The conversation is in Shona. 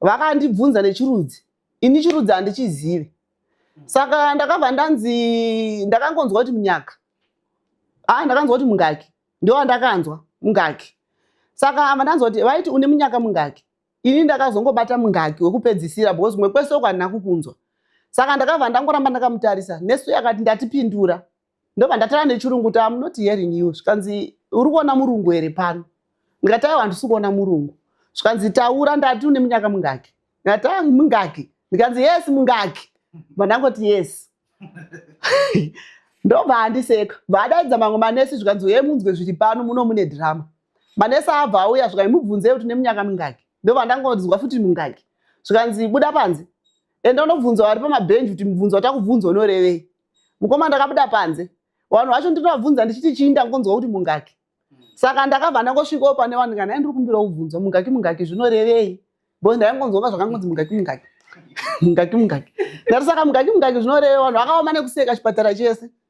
Vakandibvunza nechirudzi, ini chirudzi handichizive. Saka ndakabva ndanzi, ndakangonzwa kuti munyaka, a ndakanzwa kuti mungaki, ndowandakanzwa mungaki. Saka ava ndanzwa kuti vaiti, "Une munyaka mungaki?" Ini ndakazongobata mungaki wekupedzisira, because kumwe kwese uko handina kukunzwa. Saka ndakabva ndangoramba ndakamutarisa. Nesi yakati, "Ndatipindura." Ndobva ndataura nechirungu kuti, "Am not hearing you." Zvikanzi, "Uri kuona murungu here pano?" Ndikati, "Aiwa, handisi kuona murungu." Zvikanzi, "Taura, ndati une munyaka mungaki?" Ndikati, "A, mungaki." Ndikanzi, "Yes, mungaki." Bva ndangoti, "Yes." Ndobva andiseka, bva adaidza mamwe manesi. Zvikanzi, "Uye munzwe zviri pano muno, mune dhirama." Manesi abva auya, zvikanzi, "Mubvunzei kuti nemunyaka mingaki." Ndobva ndangonzwa futi mungaki. Zvikanzi, "Buda panze, enda unobvunza vari pamabhenji kuti mubvunzo watakubvunza unorevei." Mukoma, ndakabuda panze, vanhu vacho ndinovabvunza ndichiti, "Chii? Ndangonzwa kuti mungaki." Saka ndakabva ndangosvikawo pane vanhu, kana ndiri kumbira kubvunzwa, mungaki mungaki zvinorevei? Because ndaingonzwa zvakangonzi mungaki mungaki, mungaki mungaki. Ndati, "Saka mungaki mungaki zvinorevei?" Vanhu vakaoma nekuseka chipatara chese.